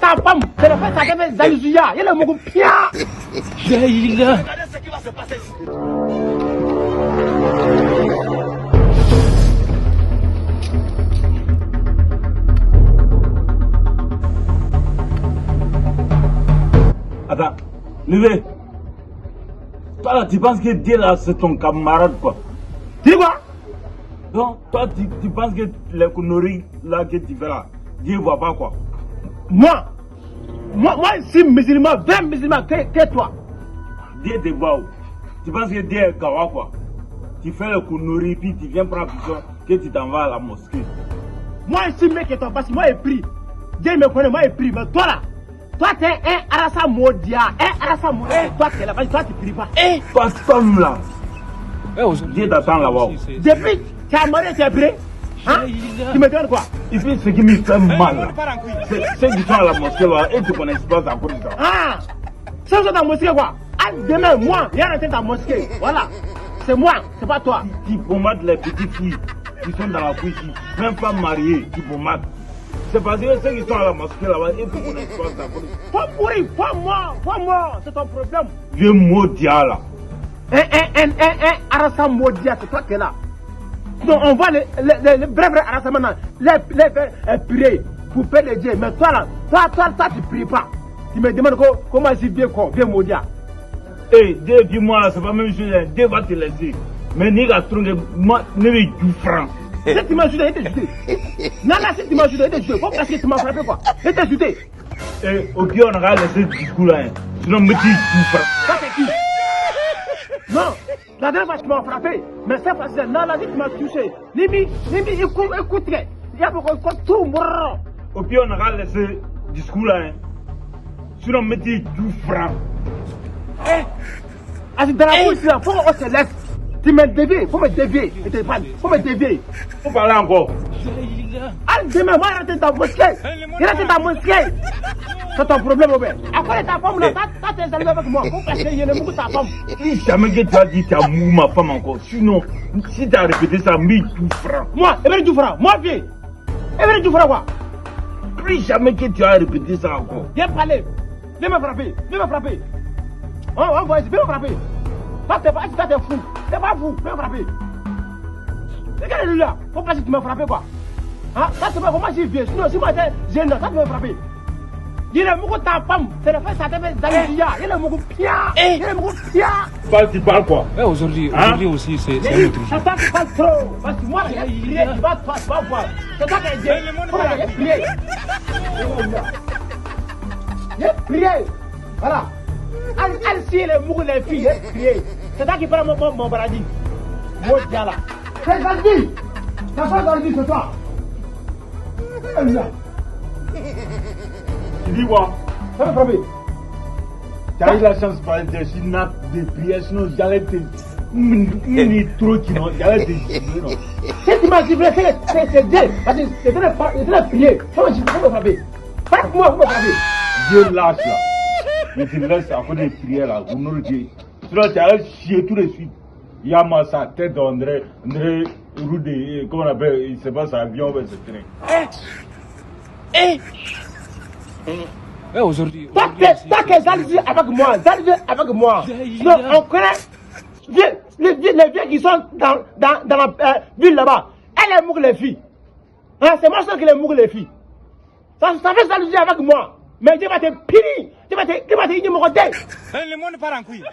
ta femme, c'est le fait, ça te fait jalousia. Il est mon pia. Regardez ce qui va se passer ici. Attends, Neveu, toi là, tu penses que Dieu là, c'est ton camarade quoi. Tu dis quoi? Donc, toi, tu penses que les conneries là que tu fais là, Dieu ne voit pas quoi. Moi, je suis musulman, vrai musulman, que toi. Dieu te voit. Tu penses que Dieu est gawa quoi. Tu fais les conneries, puis tu viens prendre vision que tu t'en vas à la mosquée. Moi, je suis mieux que toi parce que moi, je prie. Dieu me connaît, moi, je prie. Mais toi là, toi, t'es un arasa modia, un arasa modia. Toi, t'es là, parce que toi, tu pries pas. Toi, femme là, Dieu t'attend là-bas. Depuis, tu as marié, tu es prié. Hein? Tu me donnes quoi? Il fait ce qui me fait mal. C'est ceux qui sont à la mosquée là, et tu ne connais pas à cause de ça. Ah! Ça, c'est ta mosquée quoi? Ah, demain, moi, il y a un ta mosquée. Voilà. C'est moi, c'est pas toi. Tu bombardes les petites filles qui sont dans la cuisine, même femmes mariées, tu bombardes. C'est parce que ceux qui sont à la mosquée là-bas, ils ne connaissent pas ça. Faut mourir, faut mort, faut mort. C'est ton problème. Vieux maudia là. Un, Arasa Modia, c'est toi qui es là. Donc on voit les vrais Arasa maintenant, les faire prier pour faire les dieux. Mais toi là, toi, tu pries pas. Tu me demandes comment je suis vieux con, vieux Modia. Eh, Dieu, dis-moi, c'est pas même chose, Dieu va te laisser. Mais ni gars, moi, ne me du franc. Si tu m'as ajouté, il t'a ajouté. Non, là, si tu m'as ajouté, il t'a ajouté. Faut parce que tu m'as frappé quoi. Il t'a ajouté. Eh, ok, on aura laissé le discours là. Hein. Sinon, me dis du franc. Ça, c'est qui? Non, la dernière fois, tu m'as frappé. Mais cette fois-ci, non, là, tu m'as touché. Nimi, écoute, il y a beaucoup de tout, moi. Ok, on aura laissé le discours là. Hein. Sinon, me dis du franc. Eh, ah, dans la bouche là, faut qu'on se laisse. Tu m'as dévié, faut me dévier. Faut me dévier. Faut parler encore. Ah, demain, moi, il rentre ta mosquée. Il rentre ta mosquée. C'est ton problème, Robert. Après ta femme, là, t'as tes amis avec moi. Faut passer, il y a le ta femme. Si jamais que tu as dit tu as mou ma femme encore. Sinon, si tu as répété ça, mets tout franc. Moi, il veut du franc. Moi, vieux. Il veut du franc, quoi. Plus jamais que tu as répété ça encore. Viens parler. Viens me frapper. Viens me frapper. On va viens me frapper. Toi, t'es fou. T'es pas fou. Viens me frapper. Regarde lui là. Faut pas que tu me frappes quoi. Hein? Ça c'est pas comment je viens. Sinon, si moi j'étais jeune, ça tu me frapper. Il est mou ta femme. C'est le fait, ça te fait jalousia. Il est mou pia. Il est mou pia. Tu parles quoi? Ouais, aujourd'hui, hein? Aujourd'hui aussi, c'est un autre jour. C'est toi qui parles trop. Parce que moi, j'ai prié, tu vas toi, tu vas voir. C'est toi qui as dit. J'ai prié. J'ai prié. Voilà. Elle, si elle est mou les filles, j'ai prié. C'est toi qui prends mon paradis. Moi, là. C'est Zaldi. C'est toi, Zaldi, c'est toi. Tu dis quoi? Ça va frapper. Tu as eu la chance de parler de sinon de prière, sinon j'allais te. Ni trop qui non, j'allais te gifler. Non. Si tu m'as giflé, c'est Dieu. Parce que c'est de prier. Faut me frapper. Frappe-moi, faut me frapper. Dieu lâche là. Mais tu laisses à cause des prières là, au nom de Dieu. Sinon tu allais chier tout de suite. Il y a ma sa tête d'André, André Roudé, comment on appelle, il sait pas sa avion, mais c'est train. Eh! Eh! Aujourd'hui, toi, t'es Zaldi avec moi, Zaldi avec moi. Sinon, on connaît les vieux qui sont dans la ville là-bas. Elle est mourre les filles. Hein, c'est moi seul qui les mourre les filles. Ça fait jalousie avec moi. Mais Dieu va te punir. Dieu va te ignorer. Le monde part en couille. Non.